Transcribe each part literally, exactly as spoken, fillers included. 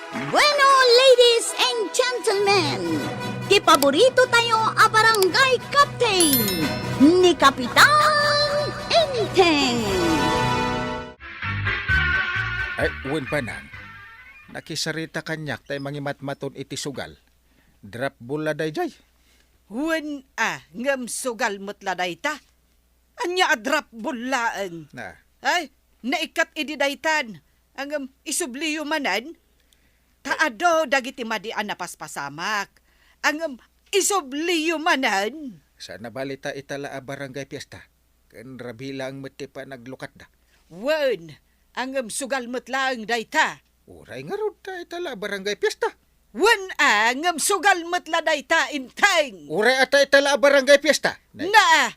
Bueno, ladies and gentlemen, ti paborito tayo a barangay captain, ni Kapitan Enteng. Ay, wen, Banang. Nakisarita kaniak tay mangimatmaton iti sugal. Drop ball la dayjay. Wen a, ngem sugal met la dayta. Ania a drop ball laeng? Na. Ay, naikkat idi daytan. Ngem isubliyo manen. Ta adu dagiti madi a napaspasamak. Ngem isubliyo manen. Saan a bali ta ita la a barangay fiesta. Ken rabii laeng met ti panaglukatda. Wen, ngem sugal met laeng dayta. Uray ngarud ta ita la barangay fiesta. Wen a, ngem sugal met la dayta, Enteng. Uray a ta ita la barangay fiesta. Nay. Naa,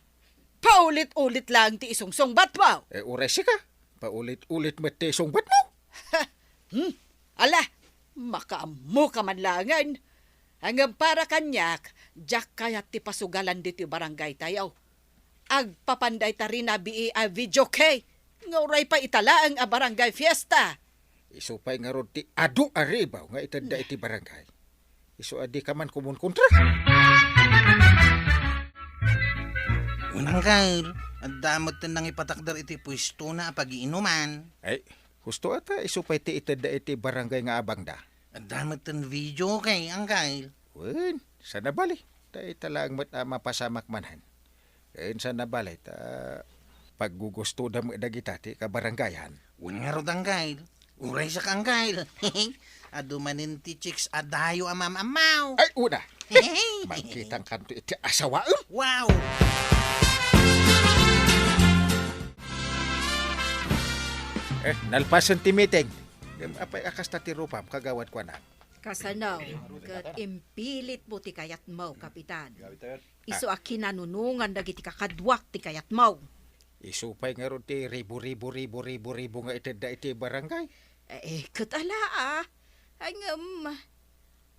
paulit-ulit laeng ti isungsungbatmo. Eh, uray sika, paulit-ulit met ti sungbatmo. Hmm? Ala, makaammoka man laengen. Ngem para kaniak, diak kayat ti pasugalan ditoy barangaytayo. Agpapan dayta rinabii a video key nga uray pay ita laeng a barangay fiesta. Isu pay ngarud ti adu a ribaw nga itedda iti barangay. Isu a dika man kumunkontra. Unang Kyle, adda met ten nangipatakder iti puestona a pagiinuman. Ay, husto a ta isu pay ti itedda iti barangay nga abangda. Adda met ten video kay, Angkal. Wen, saan a bali. Ta ita laeng met a mapasamak manen. Ken saan a bali, ta paggugustoda met dagita ti kabarangayan. Wen ngarud, Angkal. Uray saka, Angkal. Adu manen ti chicks a dayo a maam-ammaw. Ay, una. Magkitangkanto iti asawaem. Wow! Eh, nalpasen ti meeting. Ngem apay a kasta ti rupam, Kagawad, kuana? Kasano ket impilitmo ti kayatmo, Kapitan? Isu a kinanunongan dagiti kakaduak ti kayatmo. Isu pay ngarud ti ribu-ribu, ribu-ribu, ribu nga itedda iti barangay. Eh, ket ala, a. Ngem,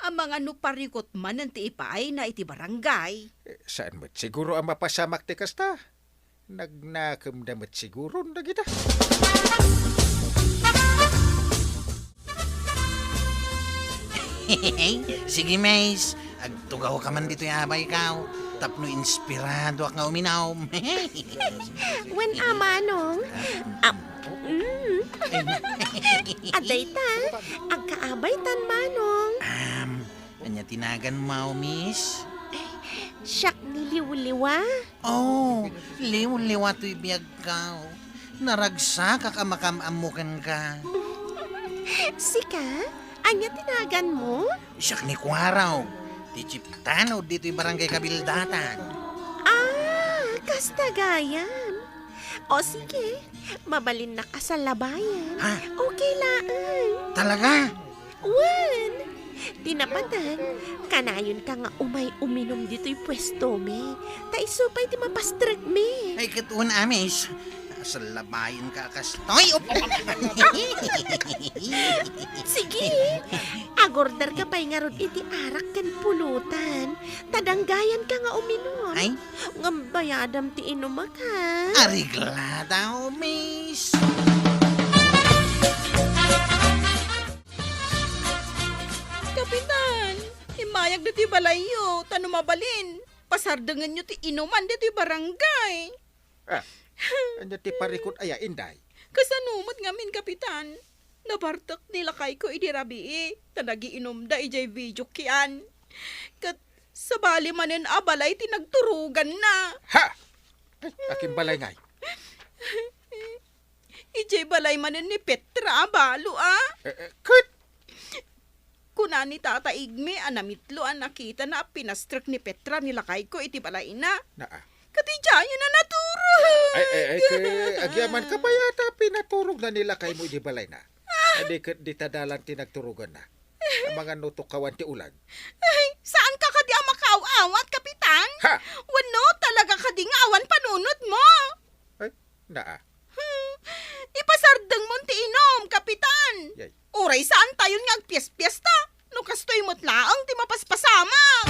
amangan no parikut manen ti ipaayna iti barangay. Eh, saan met siguro a mapasamak ti kasta? Nagnakemda met siguron dagita. Sige, Mace. Agtugawka man ditoy a baykam tapno inspiradoak nga uminom. Wen a, Manong. Ah, mm. Adda ita, agkaabaytan, Manong. Um, Ania ti naganmo, Miss? Siak ni Liwliwa. Oh, Liwliwa toy biagko. Naragsakak a makaam-ammo kenka. Sika? Ania ti naganmo? Siak ni Kuarog, ti chief tanod ditoy Barangay Kabildatan. Ah, kasta gayam. O sige, mabalinnaka a salabayan. Ha? Okay laeng. Talaga? Wen, ti napateg, kanayonka nga umay uminum ditoy puestomi, ta isu pay ti mapastrekmi. Ay, ket wen a, Miss. Salabayanka a kastoy. Op, op, op. Sige, agorderka pay ngarud iti arak ken pulutan, ta danggayanka nga uminum. Ay? Ngem bayadam ti inumak, ha? Arigladam, Miss. Kapitan, immayag ditoy balayyo, ta no mabalin, pasardengenyo ti inuman ditoy barangay. Ah, ania ti parikut aya, Inday? Kasano met ngamin, Kapitan? Nabartek ni lakayko idi rabii, ta nagiinumda idiay video kian. Ket sabali manen a balay ti nagturoganna. Ha! Ay, akin balay ngay? Idiay balay manen ni Petra a balo, a. Eh, eh, ket? Kuna ni Tata Igme a namitlo a nakitana a pinastrek ni Petra ni lakayko iti balayna. Naa. Ket idiayen a naturog. Ay, ay, ay, ket agyamanka pay a ta pinaturogna ni lakaymo iti balayna. Adi ket dita dalan ti nagturoganna. Amangan no tukawan ti ulag. Ay, saanka kadi a makaaw-awat, Kapitan? Ha? Wenno, talaga kadi nga awan panunotmo? Ay, naa. Hmm, ipasardengmon ti inum, Kapitan. Yay. Uray saantayon nga agpiaspiesta, no kastoy met laeng ti mapaspasamak.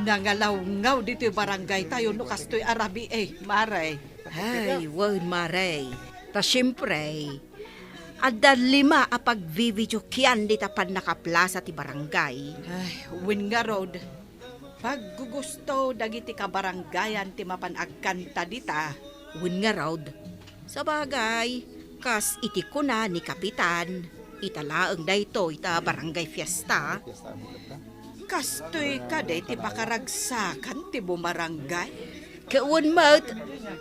Nangalawngaw ditoy barangaytayo no kastoy a rabii, Mare. Ay, wen, Mare. Ta siempre, Adda lima a pagvivideokean dita pannakaplasa ti barangay. Ay, wen ngarud, paggugusto dagiti kabarangayan ti mapan agkanta dita. Wen ngarud, sabagay, kas iti kuna ni Kapitan, ita laeng daytoy ta barangay fiesta. Kastoy kadi ti pakaragsakan ti bumarangay? Ket wen met,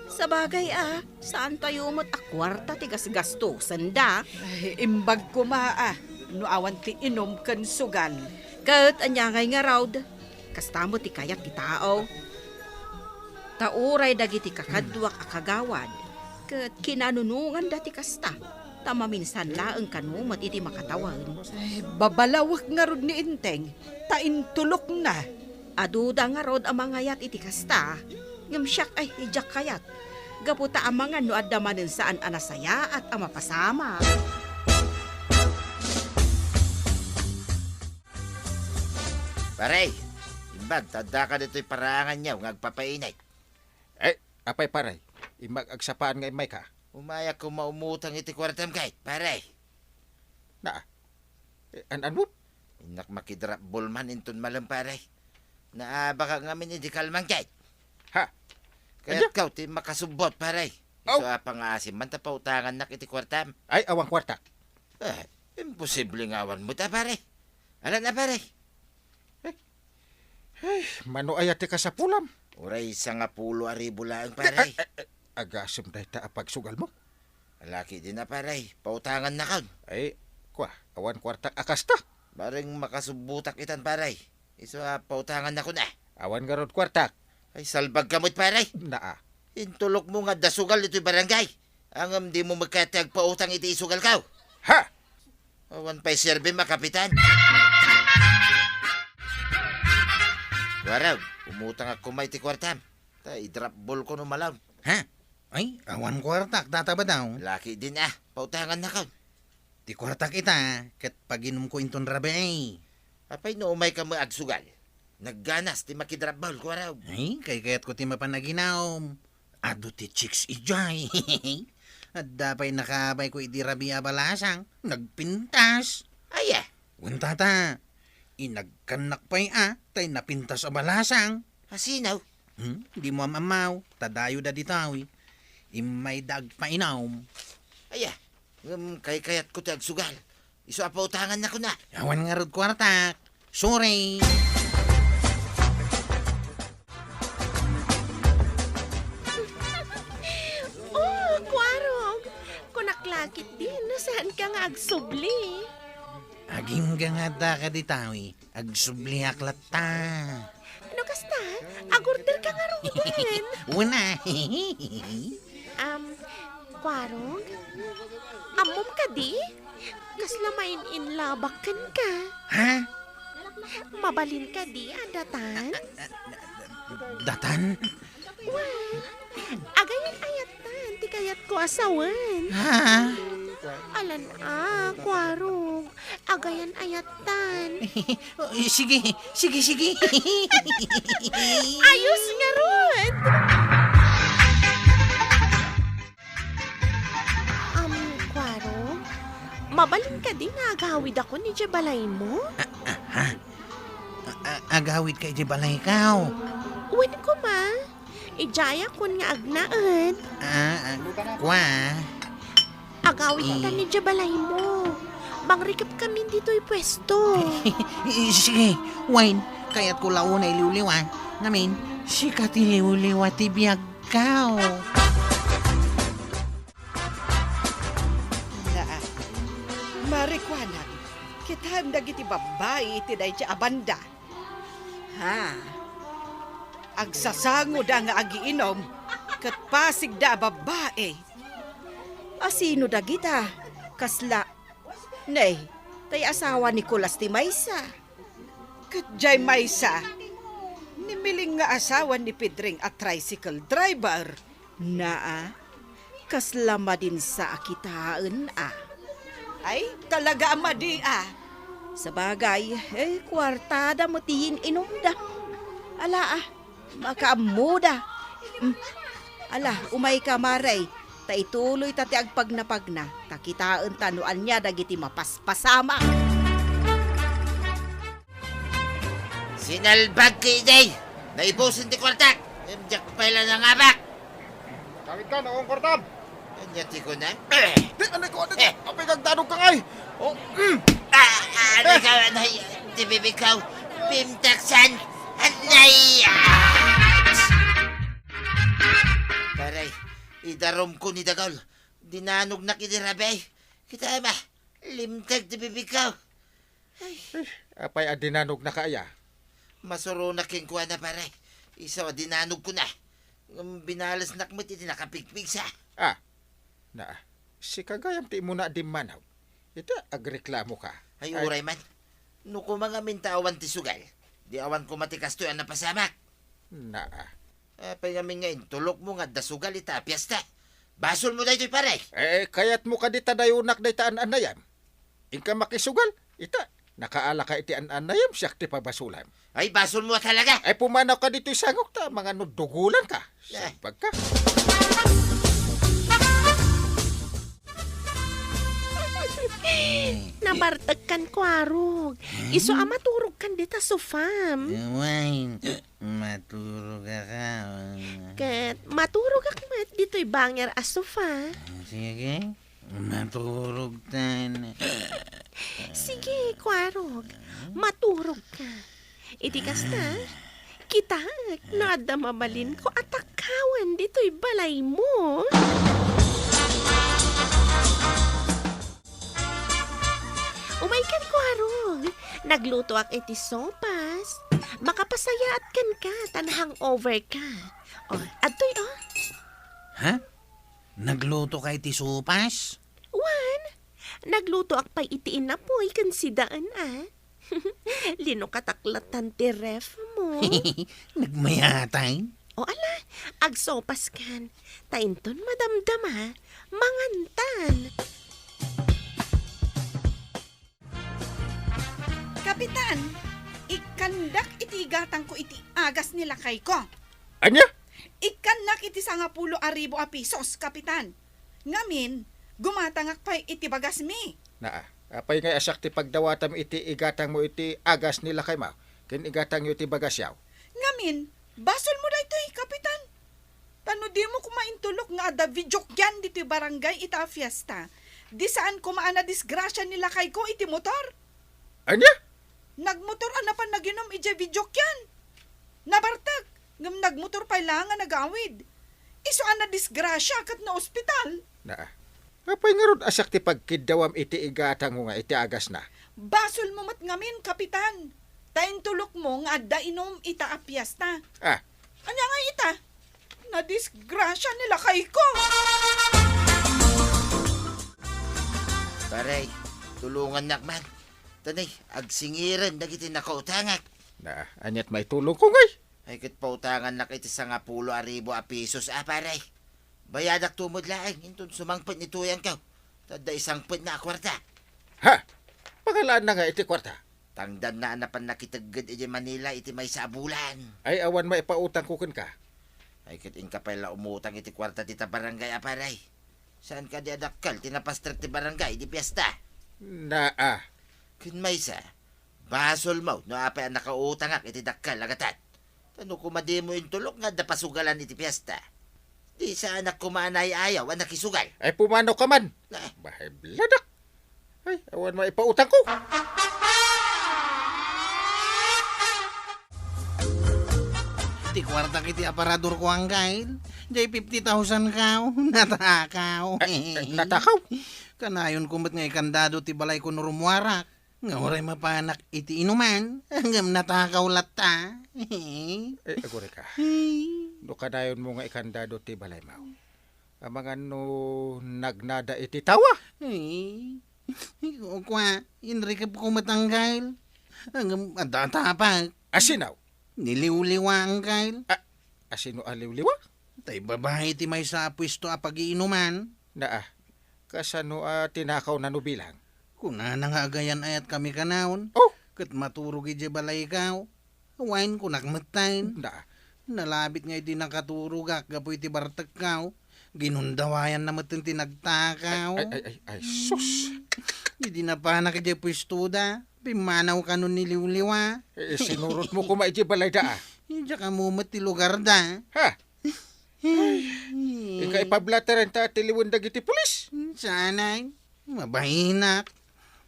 sabagay a, saantayo met a kuarta ti gasgastosenda. Ay, imbag koma a, no awan ti inum ken sugal. Ket ania ngay ngarud, kasta met ti kayat ti tao. Ta uray dagiti kakaduak a kagawad, ket kinanunonganda ti kasta, ta maminsan laeng kano met iti makatawen. Ay, babalawek ngarud ni Enteng, ta intulokna. Aduda ngarud a mangayat iti kasta, ngem siak ay diak kayat, gapu ta amangan no adda manen saan a nasayaat a mapasamak. Pare, imbag, ta addaka ditoy paraanganyo nga agpapainit. Eh, apay, pare? Imbag agsapaan nga immayka? Umayak koma umutang iti kuartam, kay, pare. Na, eh, an-, anmo? Innak makidrapbol man inton malem, pare. Naabaka ngamin idi kalman, kay. Ha? Kayat Anya? Kaw ti makasubbot, pare. Aw! Isu a pangaasim man ta pautangannak iti kuartam. Ay, awan kuartak. Eh, imposible nga awan mo ta, pare. Alan na, pare. Eh, ay, mano aya ti kasapulam? Uray sangapulo a ribu laeng, pare. Eh, eh, eh, agasem dayta a pagsugal mo? Alaki din a, pare. Pautangannakon. Ay, kua, awan kuartak a kasta. Bareng makasubbotak itan, pare. Isu a pautangannakon, a. Awan ngarud kuartak. Ay, salbag ka met, pare. Naa. Intulok mo nga adda sugal ditoy barangay. Ngem di mo met kayat ti agpautang iti isugalko. Ha? Awan pay serbim a, Kapitan. Kuarog, umutangak koma iti kuartam. Ta idrapbol ko no malem. Ha? Ay, awan kuartak, data ba daw? Laki din a, pautangannakon. Ti kuartak ita, ket paginumko inton rabii. Apay no umayka met agsugal? Nagganas ti makidrapbol, kuarog. Ay, kaykayatko ti mapan aginum. Adu ti chicks idiay. Adda pay nakaabayko idi rabii a balasang, nagpintas. Aya? Wen tata, inagkannak pay a, tay napintas a balasang. Asino? Hmm? Di mo am-ammaw, ta dayo da ditoy. Immayda agpainum. Aya, ngem kaykayatko ti agsugal. Isu a pautangannakon a. Awan ngarud kuartak. Sorry. Oh, Kuarog! Kunak la ketdi no saanka nga agsubli. Agingga nga adda kadi tawi, agsubliak latta. No kasta, agorder ka ngaruden. Una. Am, Kuarog, ammom kadi? Kasla main-inlabak kenka. Ha? Mabalin kadi a datan? Datan? Wen, agayan ayattan ti kayatko a sawen. Ha? Alan a, Kuarog. Agayan ayattan. Sige, sige, sige. Ayos ngarud! Am, Kuarog, mabalin kadi nga agawidakon idiay balaymo? Ah, ah, ha? A-, a-, agawidka idiay balayko? Wen koma, idiayakon nga agnaed. Ah, ah, kua? Agawidtan idiay balaymo. Mangrikepkamin ditoy puesto. Sige, wen, kayatko la unay liwliwa. Ngamin, sika ti liwliwa ti biagko. Naa, marikuanam, kitaem dagiti babbai iti daydiay a banda. Ha? Agsasangoda nga agiinum, ket pasigda a babbai. Asino dagita? Kasla, ne, tay asawa ni Kulas ti maysa. Ket diay maysa, ni Miling nga asawa ni Pedring a tricycle driver. Naa, kasla madinsa a kitaen a. Ay, talaga a madi a. Sabagay, eh, kuartada met ti yin-inumda. Ala a, makaammoda. Mm. Ala, umayka, Mare. Ta ituloy ta ti agpagnapagna, ta kitaenta no ania dagiti mapaspasamak. Sinalbag kidi! Naibusen ti kuartak! Em, diak pay la nangabak! Kawit ka, nakuha ang kwartam! Ania ti kunam? Di, anay ko, anay ko! Eh! Apay kagdanogka ngay! Oh, mm. Ah, ah, anay ka, anay, ti bibig ko, pimtaksan, anay, ah! Paray, idarumko ni Dagol, dinanognak iti rabii. Kitaem a, limteg ti bibig ko. Ay. Eh, apay a dinanognaka aya? Masuronak kenkuana, pare. Isu a dinanogkona. Ngem binalesnak met iti nakapigpigsa. Ah, na, sika gayam ti immuna a dimmanog. Ita, agreklamoka. Ay, ay, uray man. No koma ngamin ta awan ti sugal, di awan koma ti kastoy a napasamak. Na, Apay ngamin nga intulokmo nga adda sugal ita a piesta? Basolmo daytoy, pare! Eh, kayatmo kadi ta dayonak dayta an-annayam? Inka makisugal, ita, nakaalaka iti an-annayam, siak ti pabasolam. Ay, basolmo a talaga! Ay, pumanawka ditoy sangok ta, mangano dugolanka. Eh. Sabagka. Nabartekkan, Kuarog. Isu a maturogkan dita sofam. Awan. Maturogaka. Ket maturogak met ditoy banger a sofa. Sige, maturogtan. Sige, Kuarog. Maturogka. Iti kasta, kitaek no adda mabalinko a takkawen ditoy balaymo. Umaykan, Kuarog. Naglutoak iti sopas. Makapasayaat kenka ta na-hangover ka. O, adtoy, o. Ha? Naglutoka iti sopas? Wen, naglutoak pay iti inapoy ken sidaen, a. Linukatak latan ti ref mo. Nagmayatay? O ala, agsopaskan. Ta inton madamdama, mangantan. Kapitan, ikkandak iti igatangko iti agas ni lakayko. Ania? Ikkannak iti sangapulo a ribu a pisos, Kapitan. Ngamin, gumatangak pay iti bagasmi. Naa, apay ngay a siak ti pagdawatam iti igatangmo iti agas ni lakaymo, ken igatangyo iti bagasyo? Ngamin, basolmo daytoy, Kapitan. Ta no dimo koma intulok nga adda videokean ditoy barangay ita a fiesta, di saan koma a nadisgrasia ni lakayko iti motor. Ania? Nagmotor a napan naginom idiay videokean. Nabartek, ngem nagmotor pay la nga nagawid. Isu a nadisgrasia ket naospital. Naa. Apay ngarud a siak ti pagkiddawam iti igatangmo nga iti agasna? Basolmo met ngamin, Kapitan. Ta intulokmo nga adda inum ita a piesta. Ah. Ania ngay ita? Nadisgrasia ni lakayko! Pare, tulongannak man. Tanay, agsingiren dagiti nakautangak. Na, aniat maitulongko ngay? Ay, ket pautangannak iti sangapulo a ribu a pisos, a, pare. Bayadak tumod laeng, inton sumangpet ni tuyanko. Ta adda isangpetna a kuarta. Ha? Pangalaanna nga iti kuarta? Tangdanna a napan nakitegged idiay Manila iti maysa a bulan. Ay, awan maipautangko kenka. Ay, ket inka pay la umutang iti kuarta dita barangay a, pare. Saan kadi a dakkel ti napastrek ti barangay idi piesta? Naa. Ken maysa, basolmo no apay a nakautangak iti dakkel a gatad. Ta no koma dimo intulok nga adda pasugalan iti piesta, di saanak koma a naayaw a nakisugal. Ay, pumanoka man. Na. Bahay bladak. Ay, awan maipautangko. Ti kuartak iti aparadorko, Anggail. Jay fifty thousand kao. Natakaw. Eh, eh, natakaw? Kanayonko met nga ikandado ti balayko no rummuarak. Nga uray mapanak iti inuman, ngem natakaw latta. Eh, agurayka. No kanayonmo nga ikandado ti balaymo, amangan no nagnada iti tawa? Eh, kua, inrikepko met, Anggail. Ngem adda a tapak. Asino? Ni Liwliwa, Anggail. A-, asino a Liwliwa? Tay babai ti maysa a puesto a pagiinuman. Naa, kasano a tinakawna no bilang? Kunana nga agayan-ayatkami kanayon. Oh! Ket maturog idiay balayko. Wen, kunak metten. Naa. Nalabit nga idi nakaturogak gapu iti bartekko, Ginundawayanna met ti nagtakaw. Ay, ay, ay, ay, sus! Idi napanak idiay puestoda, pimmanaw kano ni Liwliwa. Eh, sinurotmo koma idiay balayda, a. Diak ammo met ti lugarda. Ha? Ay, ika ipablaterenta a tiliwen dagiti pulis. Sanay. Mabahinak.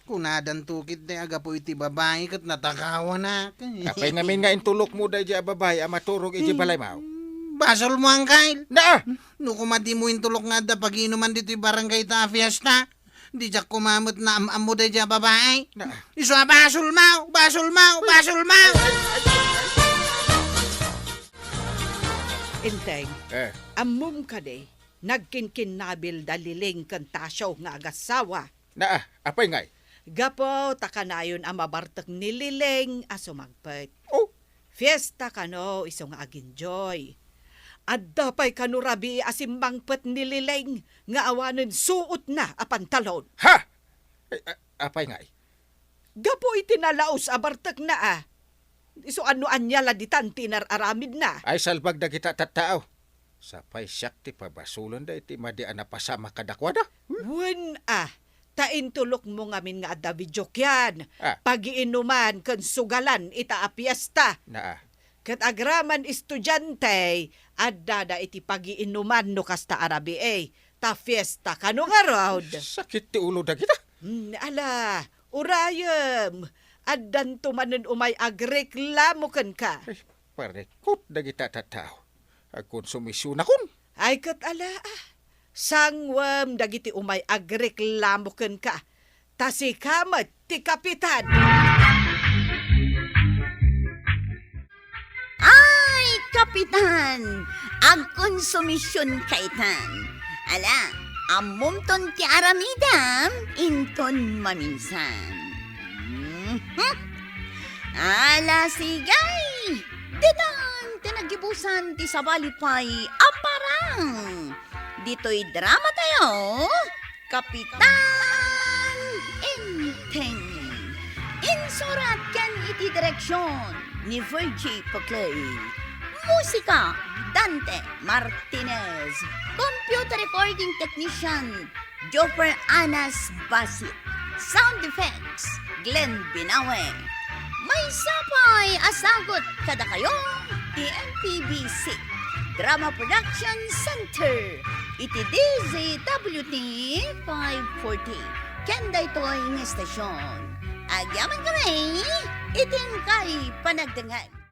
Kunadanto ketdi a gapu iti babai ket natakawanak. Apay ngamin nga intulokmo daydiay a babai a maturog iti balaymo? Hmm, basolmo, Angkel. Naa! No koma dimo intulok nga adda pagiinuman ditoy barangayta a fiesta, diak koma met naam-ammo daydiay a babai. Naa. Isu a basolmo, basolmo, basolmo! Enteng, eh, ammom kadi, nagkinkinnabil da Liling ken Tasio nga agassawa. Naa, apay ngay? Gapu ta kanayon a mabartek ni Liling a sumangpet. Oh. Fiesta kano isu nga aginjoy. Adda pay kano rabii a simmangpet ni Liling nga awanen suotna a pantalon. Ha? Ay, a-, apay ngay? Gapu iti nalaus a bartekna a. Isu a no ania la ditan ti inar-aramidna. Ay, salbag dagita tattao. Sapay siak ti pabasolenda iti madi a napasamak kadakuada. Hmm? Wen a, ta intulokmo ngamin nga adda videokean, ah, pagiinuman ken sugalan ita a piesta. Naa. Ket agraman estudiante, addada iti pagiinuman no kasta a rabii, ta fiesta kano ngarud. Sakit ti ulo dagita. Hmm, ala, urayem, addanto manen umay agreklamo kenka. Ay, parikut dagita tattao. Agkonsumisionakon. Ay, ket ala, a. Sangwem dagiti umay agreklamo kenka. Ta sika met ti kapitan. Ay, kapitan! Agkonsumisionka itan. Ala, ammomton ti aramidem inton maminsan. Mhm. Ala, sige! Ditan ti naggibusan ti sabali pay a parang. Ditoy dramatayo, Kapitan Enteng. Insurat ken iti direksion ni Virgie Paclay. Musika, Dante Martinez. Computer recording technician, Joffer Anas Basit. Sound effects, Glenn Binawe. Maysa pay a sagut kadakayo ti M P B C Drama Production Center iti D Z W T five forty. Ken daytoy nga estasion, agyamankami iti inkay panagdengngeg.